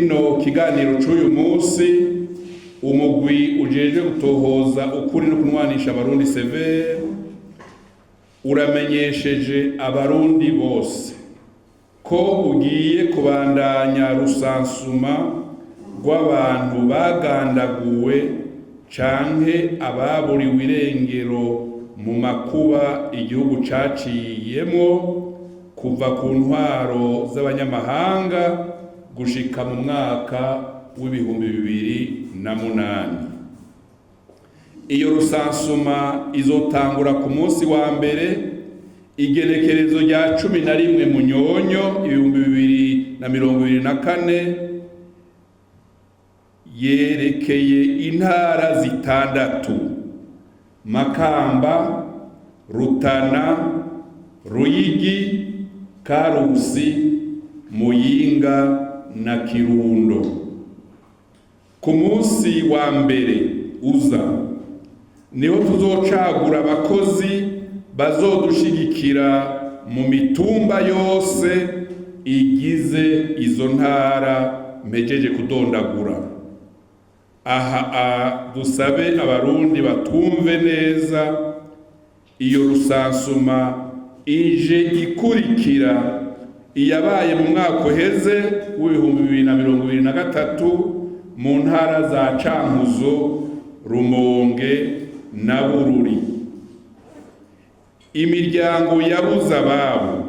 Kino kiganiro c'uyu munsi, umugwi ujejwe gutohoza ukuri no kunwanisha Abarundi, CVR, uramenyesheje Abarundi bose ko ugiye kubandanya recensement rw'abantu bagandaguwe canke ababuriwe irengero mu makuba igihugu caciyemwo kuva ku ntwaro z'abanyamahanga gushika mu mwaka w'2008. Iyo recensement izotangura ku munsi wa mbere, igenekerezo rya 11 Munyonyo 2024, yerekeye intara zitandatu: Makamba, Rutana, Ruyigi, Karusi, Muyinga na Kirundo. Ku munsi wa mbere uza niho tuzocagura abakozi bazodushigikira mu mitumba yose igize izo ntara mpejeje kudondagura. Aha dusabe Abarundi batumve neza: iyo recensement ije ikurikira iyabaye mu mwaka uheze w'2023 mu ntara za Cankuzo, Rumonge na Bururi. Imiryango yabuze ababo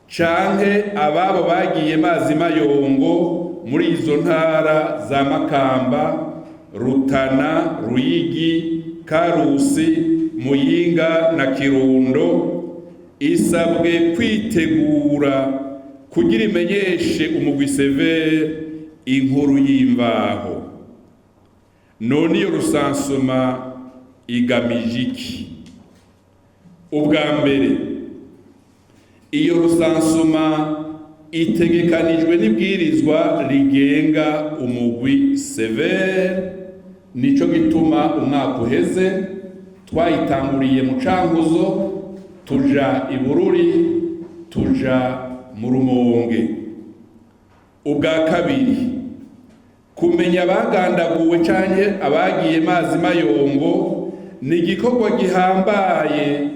canke ababo bagiye mazi mayongo muri izo ntara za Makamba, Rutana, Ruyigi, Karusi, Muyinga na Kirundo isabwe kwitegura kugira imenyeshe umugwi CVR inkuru y'imvaho. None iyo recensement igamije iki? Ubwa mbere, iyo recensement itegekanijwe n'ibwirizwa rigenga umugwi CVR. Nico gituma umwaka uheze twayitanguriye mu Cankuzo, tuja i Bururi, tuja mu Rumonge. Ubwa kabiri, kumenya abagandaguwe canke abagiye mazi mayongo ni igikorwa gihambaye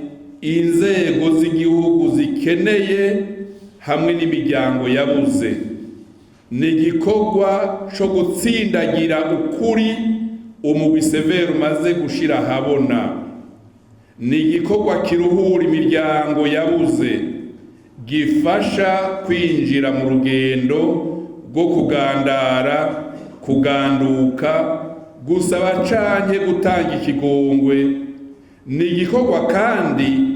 inzego z'igihugu zikeneye hamwe n'imiryango yabuze. Ni igikorwa co gutsindagira ukuri umugwi CVR umaze gushira ahabona. Ni igikorwa kiruhura imiryango yabuze, gifasha kwinjira mu rugendo rwo kugandara, kuganduka, gusaba canke gutanga ikigongwe. Ni igikorwa kandi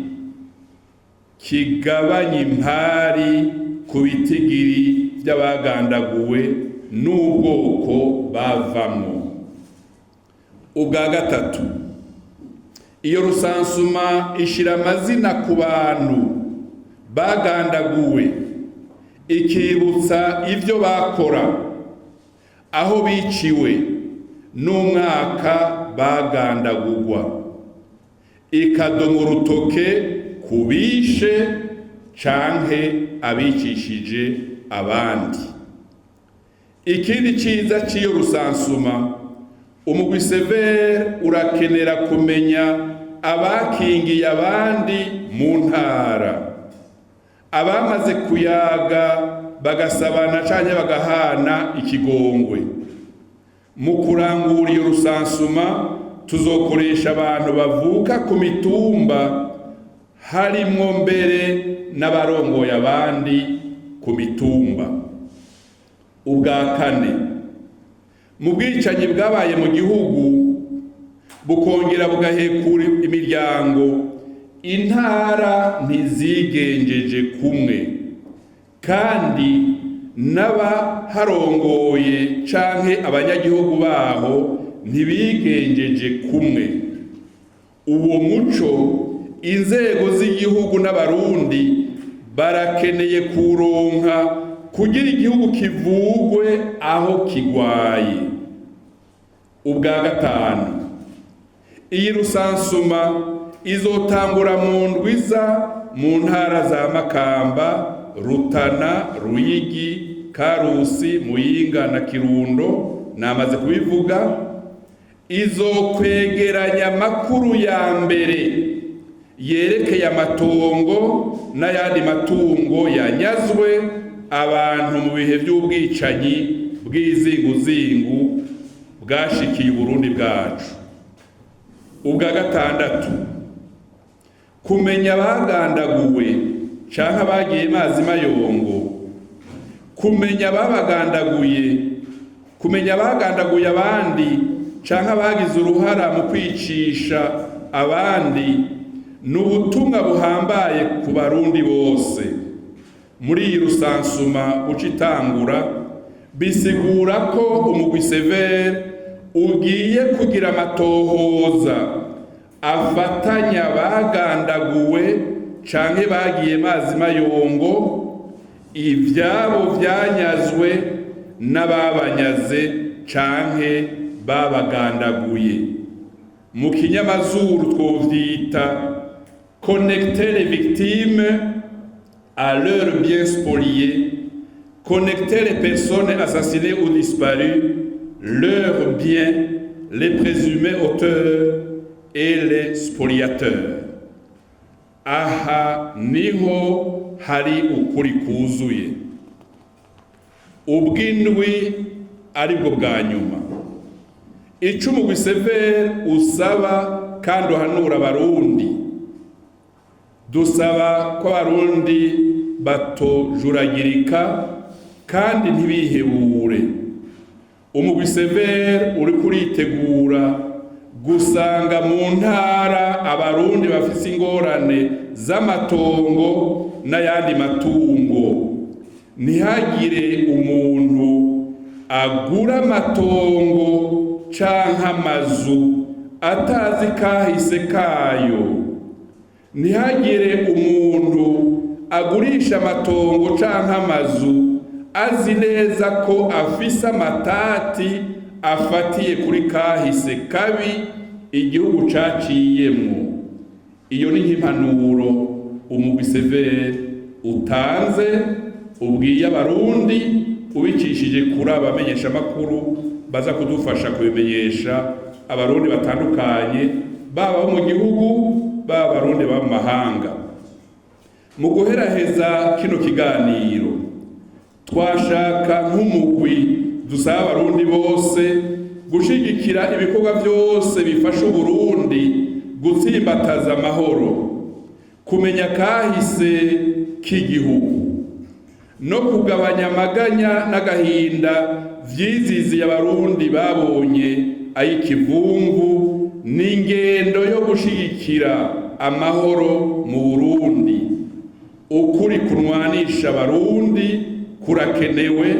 kigabanya impari ku bitigiri by'abagandaguwe n'ubwoko bavamwo. Ubwa gatatu, iyo recensement ishira amazina ku bantu bagandaguwe, ikibutsa ibyo bakora, aho biciwe n'umwaka bagandagurwa, ikadoma urutoke ku bishe canke abicishije abandi. Ikindi ciza c'iyo recensement, umugwi CVR urakenera kumenya abakingiye abandi mu ntara, abamaze kuyaga bagasabana canke bagahana ikigongwe. Mu kurangura iyo recensement tuzokoresha abantu bavuka ku mitumba, harimwo mbere n'abarongoye abandi ku mitumba. Ubwa kane, mu bwicanyi bwabaye mu gihugu bukongera bugahekura imiryango, intara ntizigenjeje kumwe, kandi n'abaharongoye canke abanyagihugu baho ntibigenjeje kumwe. Uwo muco inzego z'igihugu n'Abarundi barakeneye kuronka kugira igihugu kivugwe aho kigwaye. Ubwa gatanu, iyi recensement izotangura mu ndwiza mu ntara za Makamba, Rutana, Ruyigi, Karusi, Muyinga na Kirundo, namaze kubivuga. Izokwegeranya amakuru ya mbere yerekeye amatongo n'ayandi matungo yanyazwe abantu mu bihe by'ubwicanyi bw'izinguzingu bwashikiye Uburundi bwacu. Ubwa gatandatu, kumenya abagandaguwe canke abagiye mazi mayongo, kumenya ababagandaguye, kumenya abagandaguye abandi canke abagize uruhara mu kwicisha abandi, ni ubutumwa buhambaye ku Barundi bose. Muri iyi recensement uca itangura, bisigura ko umugwi CVR ugiye kugira amatohoza afatanya bagandaguwe canke bagiye mazi mayongo, ivyabo vyanyazwe n'ababanyaze canke babagandaguye. Mu kinyamazuru twovyita connecter les victimes à leurs biens spoliés, connecter les personnes assassinées ou disparues, leurs biens, les présumés auteurs et les spoliateurs. Aha niho hari ukuri kuzuye. Ubw'indwi, aribwo bwa nyuma, ico umugwi CVR usaba kandi uhanura Abarundi: dusaba ko Abarundi batojuragirika kandi ntibihebure. Umugwi CVR uriko uritegura gusanga mu ntara Abarundi bafise ingorane z'amatongo n'ayandi matungo. Ntihagire umuntu agura amatongo canke amazu atazi kahise kayo. Ntihagire umuntu agurisha amatongo canke amazu azi neza ko afise amatati afatiye kuri kahise kabi igihugu caciyemwo. Iyo ni nk'impanuro umugwi CVR utanze, ubwiye Abarundi ubicishije kuri abamenyeshamakuru baza kudufasha kubimenyesha Abarundi batandukanye, baba bo mu gihugu, baba Abarundi baba mu mahanga. Mu guheraheza kino kiganiro, twashaka nk'umugwi dusaba Abarundi bose gushigikira ibikorwa byose bifasha Uburundi gutsimbataza amahoro, kumenya kahise k'igihugu no kugabanya amaganya n'agahinda vyiziziye Abarundi babonye ay'ikivumvu. N'ingendo yo gushigikira amahoro mu Burundi. Ukuri kunwanisha Abarundi kurakenewe.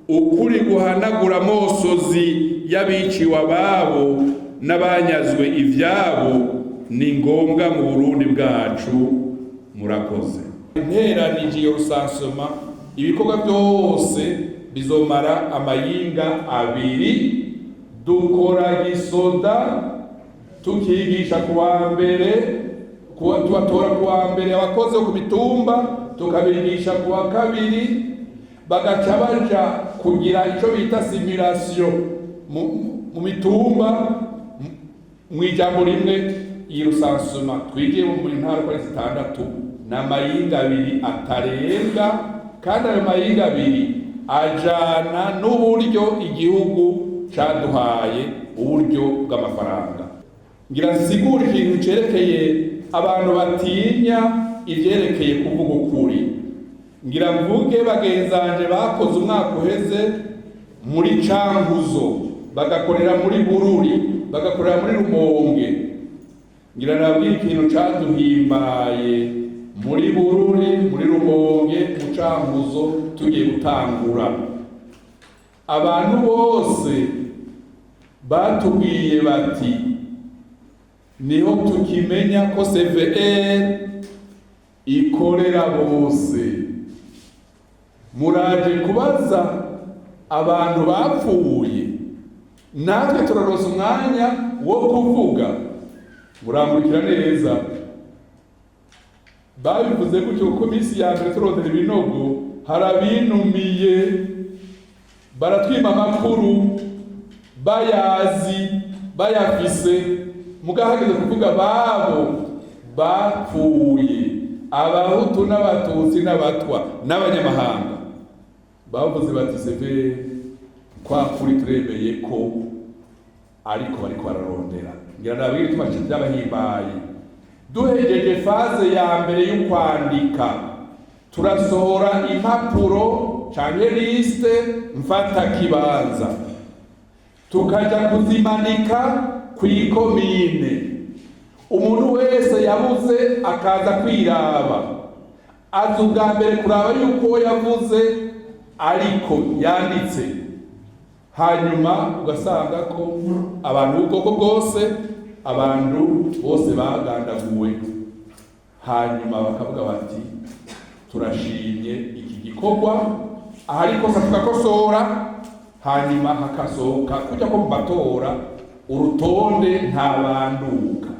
Ukuri guhanagura amosozi y'abiciwe ababo n'abanyazwe ivyabo ni ngombwa mu Burundi bwacu. Murakoze. Nteranije iyo recensement, ibikorwa byose bizomara amayinga 2. Dukora gisoda, tukigisha kuwa mbere, tubatora kuwa mbere abakozi bo ku mitumba, tukabigisha kuwa kabiri, bagaca baja kugira ico bita simulation mu mitumba. Mu ijambo rimwe, iyi recensement twigiye mu ntara uko ari zitandatu ni amayinga 2 atarenga, kandi ayo mayinga 2 ajana n'uburyo igihugu caduhaye, uburyo bw'amafaranga. Ngira nsigure ikintu cerekeye abantu batinya ivyerekeye kuvuga ukuri. Ngira mvuge bagenzanje bakoze umwaka uheze muri Cankuzo, bagakorera muri Bururi, bagakorera muri Rumonge. Ngira nabwira ikintu caduhimbaye muri Bururi, muri Rumonge, mu Cankuzo. Tugiye gutangura, abantu bose batubwiye bati: "Niho tukimenya ko CVR ikorera bose. Muraje kubaza abantu bapfuye, natwe turaronsa umwanya wo kuvuga." Muramurikira neza, babivuze gutyo kuko iminsi ya mbere turondera ibinogo. Harabinumiye baratwima amakuru, bayazi, bayafise, mugahageze kuvuga babo bapfuye, Abahutu n'Abatutsi n'Abatwa n'abanyamahanga, bavuze bati: "CVR kwa kuri turemeye ko ariko bariko bararondera." Ngira nababwire igituma byabahimbaye. Duhejeje phase ya mbere y'ukwandika, turasohora impapuro canke liste mfata kibanza, tukaja kuzimanika kw'ikomine. Umuntu wese yabuze akaza kwiraba, aza ubwa mbere kuraba yuko uwo yavuze ariko yanditse. Hanyuma ugasanga ko abantu b'ubwoko bwose, abantu bose bagandaguwe. Hanyuma bakavuga bati: "Turashimye iki gikorwa, ahari ikosa tugakosora." Hanyuma hakasohoka kujya ko mu matora urutonde ntabanduka.